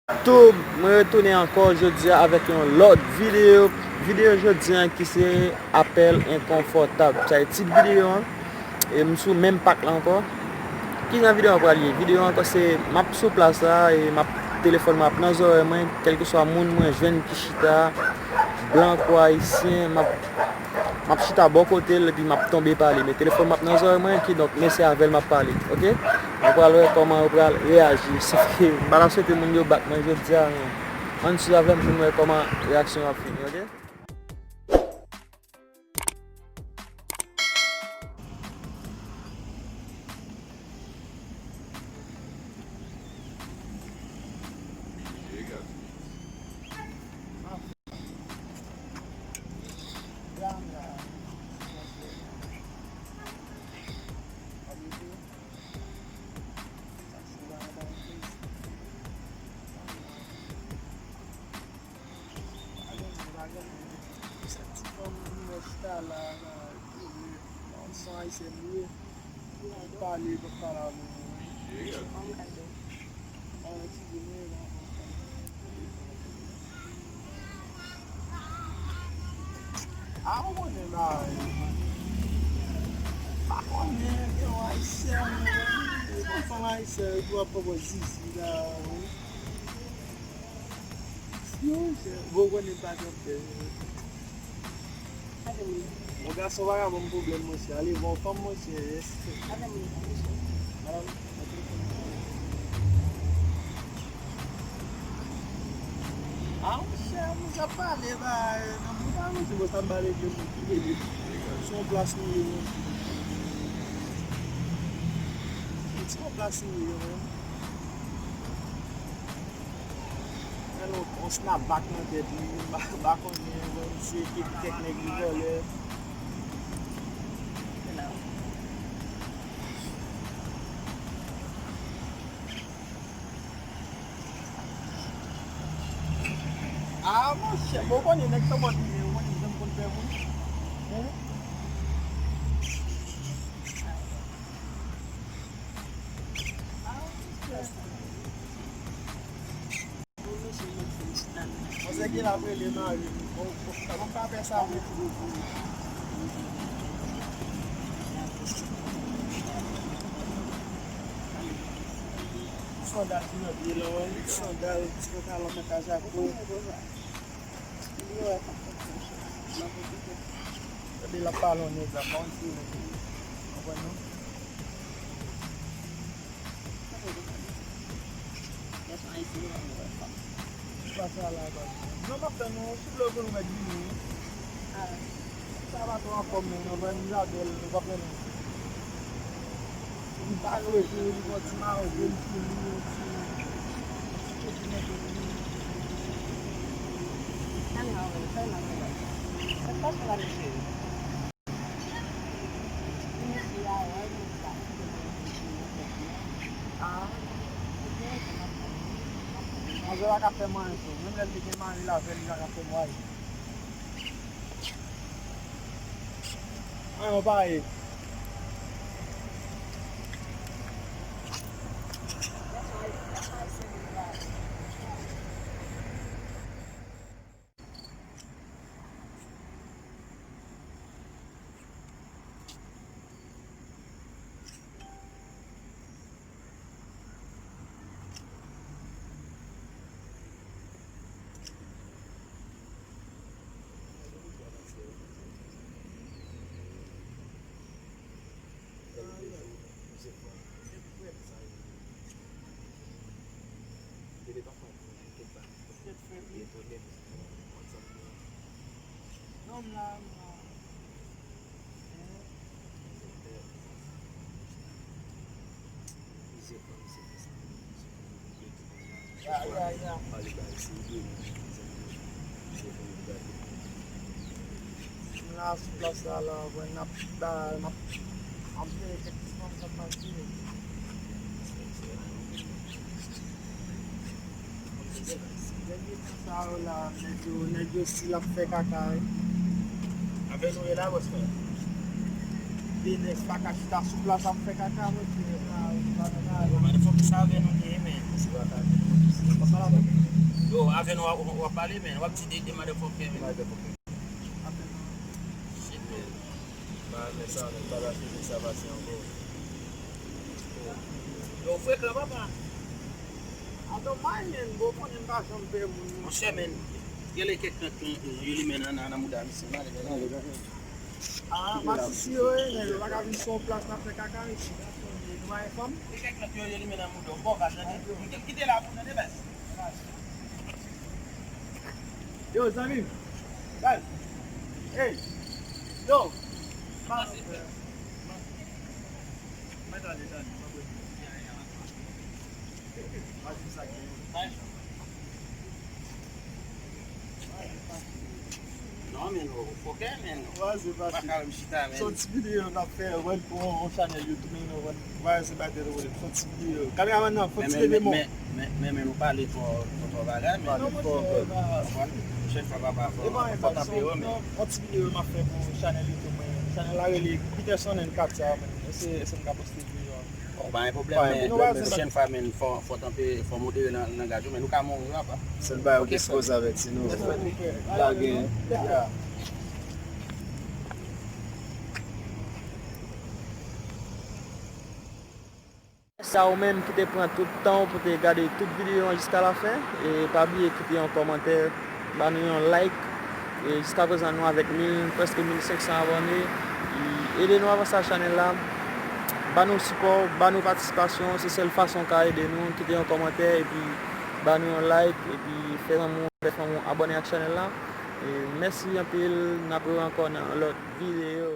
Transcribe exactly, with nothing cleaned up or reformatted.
Tou, mwen retounen ankò jodi a avèk yon lòt videyo. Videyo jodi a ki se apèl enkonfòtab. Sa e tit videyo an. E m sou menm pak la ankò. Kijan videyo an pral ye? Videyo an ankò se m ap sou plas la e m ap telefòn mwen ap nan zòrèy mwen, kèlkeswa moun mwen jwenn ki chita, blan kou ayisyen, m ap M ap chita bò kote l epi m ap tonbe pale. Men telefòn m ap nan zòrèy mwen, kidonk men se avè l m ap pale, oke? Nou pral wè kòman yo pral reyaji. Sòf ke m pa ta swete moun yo bat mwen jodi a, men ann swiv avè m pou n wè kòman reyaksyon yo ap fini, oke? Sa ti fanm ki mèt chita la, la, li, li, li, se yon Ayisyèn li ye. Li pale, li pap pale avè mwen. An, ti di mwen, a, ou konnen bagay. Pa konnen, gen yon Ayisyèn, li, li, yon fanm Ayisyèn, li ap pran zizi la, wi. Yo, monchè, bon, ou konnen pa kanpe. Yon gason pa ka ban m pwoblèm, monchè. Ale, bon, fanm, monchè, yes. Madanm, a, monchè, monchè ap pale, ba, nan moun pa, monchè, bon, sa m pale de moun. Se yon plas nou ye, monchè. Se yon plas nou ye, menm. Fè l yon, yon snapback nan tèt li, m pa, m pa konnen, bon, misye kit kèk nèg li vòlè. A, monchè, bon, ou konnen nèg sa bò li ye, ou konnen jan m konn fè moun. Hein? A, monchè. Mwen se ki l ap rele mari m. Bon, bon, bon, m pa fè sa vre. Sandal ki nan pye l an, sandal, ti pantalon nan kajako. Tande l ap pale yon nèg la, pa yon ti nèg. Konprann non? Pase a la, baz. Non, m ap tann ou, souple ou konn mèt vini. Sa pa twò anfòm, non, non, ban Isabel, nou pa pran non. Li pa fre tou, li pran ti mayo, jwenn sou li, yon ti, yon ti kote nan tèt li. Nan men an, wè, fè nan men an. Sa k pase la, mesye? Manzè pa ka fè m anyen tou. Menm lè l te gen mari l avè l, li pa ka fè m anyen. Anyen pa ye. Nonm la, m la. M la sou plas la, la, wè, n ap ba, m ap, m ap jere kèk ti fanm k ap pase. Dènye tan sa yo la, nèg yo, nèg yo si l ap fè kaka, wi. Avè nou ye la, bòs mwen. De nèg pa ka chita sou plas ap fè kaka, mesye. Ah, pa nan bagay. Bon, men fòk sa avè nou te ye, men. Se pa ka. Papa la, Yo, avè nou w ap, w ap pale, men w ap di de, de motherfucker, men. Motherfucker. Shit, man. Ba, men sa, men pa la fini sa pase ankò. Yo, frekan, papa. Atò, may, men, bon, konnen m pa janm pè moun. Monchè, men, gen lè kèk nòt yo, yo limen nan, nan, nan mouda misye, malè, men. Ah, masisi yo, eh, nèg yo pa ka vin sou yon plas n ap fè kaka isit. Nou pa gen fanm? E kèk nèg yo, yo limen nan mouda w, bon, va tande. Kite, kite la pou tande, baz. Yo, zanmi m. Baz. Hey. Yo. Mwen tande, tande, mwen tande. Imajine sa ki. Non, men nou fokè, men nou. Waze pa ka menm chita, men. Son ti videyo n ap fè, wè, pou yon chanèl YouTube, men nou, wè. Waze pa de wè, son ti videyo. Kameramann nan, fon ti leve men, men, men, men, men nou pale twò, twò, twò bagay, men. Pale fò, konprann? Pwochèn fwa, papa, fò, fò tanpe, wè, men. Yon ti videyo m ap fè pou chanèl YouTube mwen. Chanèl la rele Peterson and Katia, men. Èske, èske m ka poste videyo a? Bon, pa gen pwoblèm, men pwochèn fwa, men, fò, fò tanpe, fò modere nan, nan langaj ou, men nou ka mouri, papa. Sèl bagay ou gen sipoze avèti nou. Pa gen. Mèsi a ou menm ki te pran tout tan w pou te gade tout videyo an jiska lafen. E pa bliye kite yon kòmantè, ba nou yon like. E jiska prezan nou avèk mil, prèske mil senk san abòne. E ede nou avanse ak chanèl la. Ba nou sipò, ba nou patisipasyon, se sèl fason w ka ede nou. Kite yon kòmantè epi ba nou yon like epi fè zanmi w, fè fanmi w abòne ak chanèl la. E mèsi anpil, n ap rewè ankò nan lòt videyo.